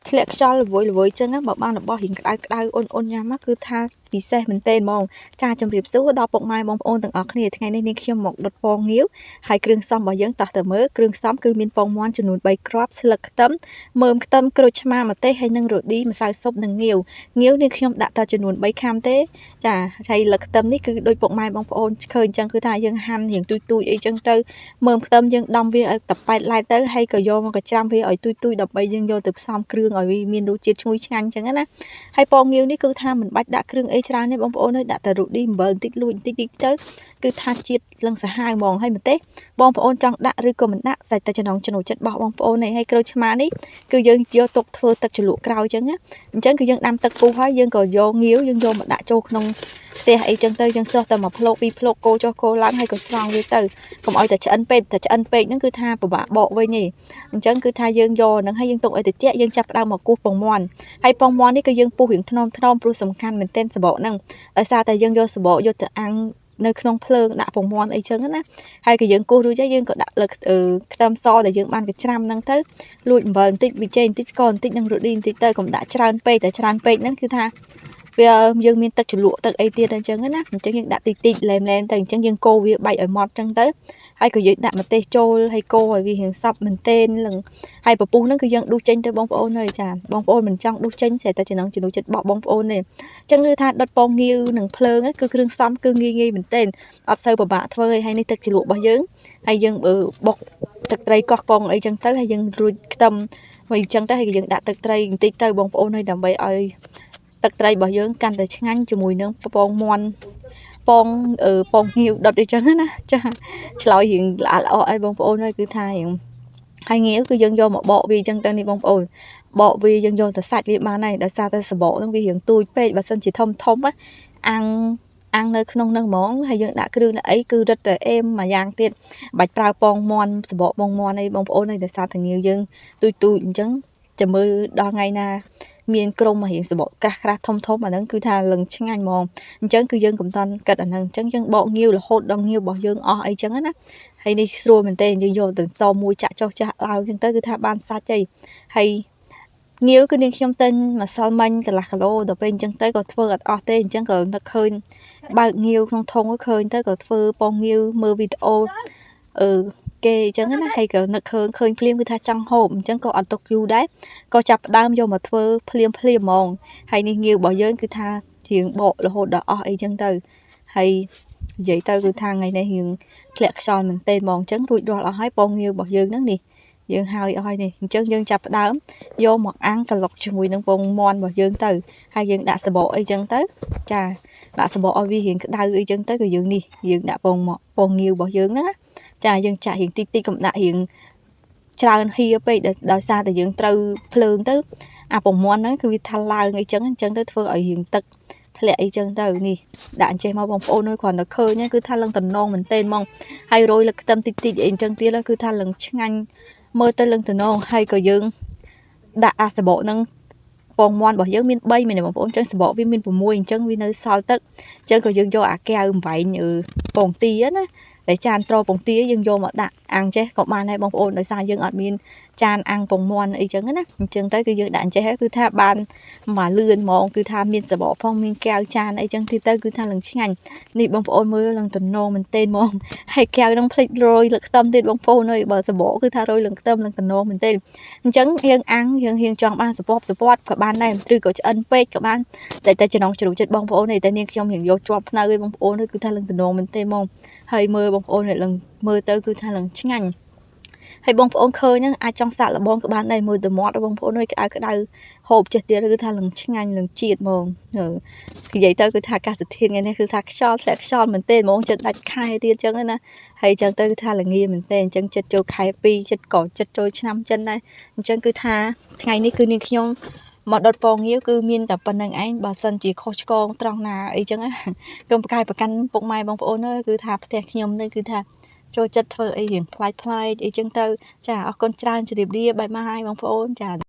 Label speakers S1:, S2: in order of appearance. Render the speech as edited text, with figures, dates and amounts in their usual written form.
S1: ធ្លាក់ខ្យល់ល្វើយល្វើយចឹងណាបើបានរបស់រៀងក្តៅក្តៅអ៊ុនអ៊ុនញ៉ាំណាគឺថាពិសេសមែនទែនហ្មងចាជម្រាបសួរដល់ពុកម៉ែបងប្អូនទាំងអស់គ្នាថ្ងៃនេះនាងខ្ញុំមកដុតពងងាវហើយគ្រឿងផ្សំរបស់យើងតោះទៅមើលគ្រឿងផ្សំគឺមានពងមាន់ចំនួន3គ្រាប់ស្លឹកខ្ទឹមមើមខ្ទឹមក្រូចឆ្មាម្ទេសហើយនិងរ៉ូឌីម្សៅស៊ុបនិងងាវងាវនាងខ្ញុំដាក់តែចំនួន3ខាំទេចាហើយស្លឹកខ្ទឹមនេះគឺដូចពុកម៉ែបងប្អូនឃើញចឹងគឺថាយើងហាន់រៀងទូចទូចអីចឹងទៅមើមខ្ទឹមយើងដំវាឲ្យតប៉ែតឡែតទៅហើយក៏យកមកកញ្ច្រាំវាឲ្យទូចទូចដើម្បីយើងយកទៅផ្សំគ្រឿងឲ្យវាមានរសជាតិឈ្ងុយឆ្ងាញ់ចឹងណាហើយពងងាវនេះគឺថាមិនបាច់ដាក់គ្រឿងអីច្រើនទេបងប្អូនអើយដាក់តែរ៉ូឌីអំបិលបន្តិចលួចបន្តិចតិចទៅគឺថាជាតិលឹងសាហាវហ្មងហើយម្ទេសបងប្អូនចង់ដាក់ឬក៏មិនដាក់ស្រេចតែចំណងចំណូលចិត្តរបស់បងប្អូនឯងហើយក្រូចឆ្មានេះគឺយើងយកទុកធ្វើទឹកជ្រលក់ក្រោយចឹងណាអញ្ចឹងគឺយើងដាំទឹកពុះហើយយើងក៏យកងាវយើងយកមកដាក់ចូលក្នុងផ្ទះអីចឹងទៅយើងស្រស់តែមួយភ្លុកពីរភ្លុកគោចុះគោឡើងហើយក៏ស្រង់វាទៅកុំឲ្យតែឆ្អិនពេកតែឆ្អិនពេកហ្នឹងគឺថាពិបាកបកវិញឯងអញ្ចឹងគឺថាយើងយកហ្នឹងហើយយើងទុកឲ្យត្រជាក់យើងចាប់ផ្ដើមមកគោះពងមាន់ហើយពងមាន់នេះគឺយើងពុះរៀងថ្នមថ្នមព្រោះសំខាន់មែនទែនសបកហ្នឹងដោយសារតែយើងយកសបកយកទៅអាំងនៅក្នុងភ្លើងដាក់ពងមាន់អីចឹងណាហើយក៏យើងគោះរួចហើយយើងក៏ដាក់លើខ្ទឹមសដែលយើងបានកច្រាំហ្នឹងទៅលួចអំបិលបន្តិចប៊ីចេងបន្តិចស្ករបន្តិចនិងរ៉ូឌីបន្តិចទៅកុំដាក់ច្រើនពេកតែច្រើនពេកហ្នឹងគឺថាវាយើងមានទឹកជ្រលក់ទឹកអីទៀតអញ្ចឹងណាអញ្ចឹងយើងដាក់តិចតិចឡែមឡែមទៅអញ្ចឹងយើងកូរវាបែកឲ្យម៉ត់អញ្ចឹងទៅហើយក៏យើងដាក់ម្ទេសចូលហើយកូរឲ្យវារៀងសព្វមែនទែនលឹងហើយពពុះហ្នឹងគឺយើងដុសចេញទៅបងប្អូនហើយចាបងប្អូនមិនចង់ដុសចេញស្រាប់តែចំណងចំណូលចិត្តបោះបងប្អូនទេអញ្ចឹងគឺថាដុតពងងាវនឹងភ្លើងគឺគ្រឿងផ្សំគឺងាយងាយមែនទែនអត់សូវពិបាកធ្វើទេហើយនេះទឹកជ្រលក់របស់យើងហើយយើងបុកទឹកត្រីកោះកុងអីចឹងទៅហើយយើងរួចខ្ទឹមវិញអញ្ចឹងទៅហើយយើងដាក់ទឹកត្រីបន្តិចទៅបងប្អូនហើយដើម្បីឲ្យទឹកត្រីរបស់យើងកាន់តែឆ្ងាញ់ជាមួយនឹងពងមាន់ពងពងងាវដុតអីចឹងណាចាឆ្លើយរៀងល្អល្អអីបងប្អូនហើយគឺថារៀងហើយងាវគឺយើងយកមកបកវាអញ្ចឹងទៅនេះបងប្អូនបកវាយើងយកទៅសាច់វាបានហើយដោយសារតែសបកហ្នឹងវារៀងទូចពេកបើសិនជាធំធំណាអាំងអាំងនៅក្នុងនឹងហ្មងហើយយើងដាក់គ្រឿងដាក់អីគឺរឹតតែអេមមួយយ៉ាងទៀតបាច់ប្រើពងមាន់សបកពងមាន់អីបងប្អូនហើយដោយសារតែងាវយើងទូចទូចអញ្ចឹងចាំមើលដល់ថ្ងៃណាមានក្រុមរៀងសបកក្រាស់ក្រាស់ធំធំអាហ្នឹងគឺថាលឹងឆ្ងាញ់ហ្មងអញ្ចឹងគឺយើងកំតន់គិតអាហ្នឹងអញ្ចឹងយើងបកងាវរហូតដល់ងាវរបស់យើងអស់អីចឹងណាហើយនេះស្រួលមែនទេយើងយកទៅសមួយចាក់ចុះចាក់ឡើងអញ្ចឹងទៅគឺថាបានសាច់ហីហើយងាវគឺនាងខ្ញុំទិញម្សិលមិញកន្លះគីឡូដល់ពេលអញ្ចឹងទៅក៏ធ្វើអត់អស់ទេអញ្ចឹងក៏នឹកឃើញបើកងាវក្នុងធុងឃើញទៅក៏ធ្វើពងងាវមើលវីដេអូអឺគេអញ្ចឹងណាហើយក៏នឹកឃើញឃើញភ្លាមគឺថាចង់ហូបអញ្ចឹងក៏អត់ទុកយូរដែរក៏ចាប់ផ្ដើមយកមកធ្វើភ្លាមភ្លាមហ្មងហើយនេះងាវរបស់យើងគឺថាជាងបករហូតដល់អស់អីចឹងទៅហើយនិយាយទៅគឺថាថ្ងៃនេះរៀងធ្លាក់ខ្យល់មែនទែនហ្មងអញ្ចឹងរួចរាល់អស់ហើយពងងាវរបស់យើងហ្នឹងនេះយើងហើយអស់ហើយនេះអញ្ចឹងយើងចាប់ផ្ដើមយកមកអាំងក្លុកជាមួយនឹងពងមាន់របស់យើងទៅហើយយើងដាក់សបកអីចឹងទៅចាដាក់សបកឲ្យវារៀងក្តៅអីចឹងទៅក៏យើងនេះយើងដាក់ពងមកពងងាវរបស់យើងណាចាយើងចាក់រៀងតិចតិចកុំដាក់រៀងច្រើនហៀពេកដោយសារតែយើងត្រូវភ្លើងទៅអាពងមាន់ហ្នឹងគឺវាថាឡើងអីចឹងអញ្ចឹងទៅធ្វើឲ្យរៀងទឹកធ្លាក់អីចឹងទៅនេះដាក់អញ្ចេះមកបងប្អូនអើយគ្រាន់តែឃើញគឺថាលឹងតំណងមែនទែនហ្មងហើយរយលឹកខ្ទឹមតិចតិចអីចឹងទៀតគឺថាលឹងឆ្ងាញ់មើលទៅលឹងតំណងហើយក៏យើងដាក់អាសបកហ្នឹងពងមាន់របស់យើងមាន3មែនទេបងប្អូនអញ្ចឹងសបកវាមាន6អញ្ចឹងវានៅសល់ទឹកអញ្ចឹងក៏យើងយកអាកែវអំបែងពងទាណាតែចានត្រពងទាយើងយកមកដាក់អាំងចេះក៏បានដែរបងប្អូនដោយសារយើងអត់មានចានអាំងពងមាន់អីចឹងណាអញ្ចឹងទៅគឺយើងដាក់អញ្ចេះគឺថាបានមកលឿនហ្មងគឺថាមានសបកផងមានកែវចានអីចឹងទីទៅគឺថាលឹងឆ្ងាញ់នេះបងប្អូនមើលលឹងតំណងមែនទែនហ្មងហើយកែវនឹងភ្លេចរយលឹកខ្ទឹមទៀតបងប្អូនអើយបើសបកគឺថារយលឹងខ្ទឹមលឹងតំណងមែនទែនអញ្ចឹងយើងអាំងយើងរៀងចង់បានសពប់សពតក៏បានដែរឬក៏ឆ្អិនពេកក៏បានតែតែចំណងជ្រុំចិត្តបងប្អូនទេតែនាងខ្ញុំរៀងយកជាប់ភ្នៅឯបងប្អូនគឺថាលឹងតំណងមែនទែនហ្មងហើយមើលបងប្អូនលឹងមើលទៅគឺថាលឹងឆ្ងាញ់ហើយបងប្អូនឃើញហ្នឹងអាចចង់សាកល្បងក៏បានដែរមើលទៅមាត់បងប្អូនអើយក្តៅក្តៅហូបចេះទៀតគឺថាលឹងឆ្ងាញ់លឹងជាតិហ្មងនិយាយទៅគឺថាអាកាសធាតុថ្ងៃនេះគឺថាខ្យល់ធ្លាក់ខ្យល់មែនទេហ្មងចិត្តដាច់ខែទៀតចឹងណាហើយចឹងទៅគឺថាល្ងាមែនទេអញ្ចឹងចិត្តចូលខែ2ចិត្តក៏ចិត្តចូលឆ្នាំចិនដែរអញ្ចឹងគឺថាថ្ងៃនេះគឺនាងខ្ញុំមកដុតពងងាវគឺមានតែប៉ុណ្្នឹងឯងបើសិនជាខុសឆ្គងត្រង់ណាអីចឹងណាកុំប្រកែប្រកាន់ពុកម៉ែបងប្អូនអើយគឺថាផ្ទះខ្ញុំនេះគឺថាចូលចិត្តធ្វើអីរៀងប្លែកប្លែកអីចឹងទៅចាអរគុណច្រើនជម្រាបលាបាយបាយបងប្អូនចា។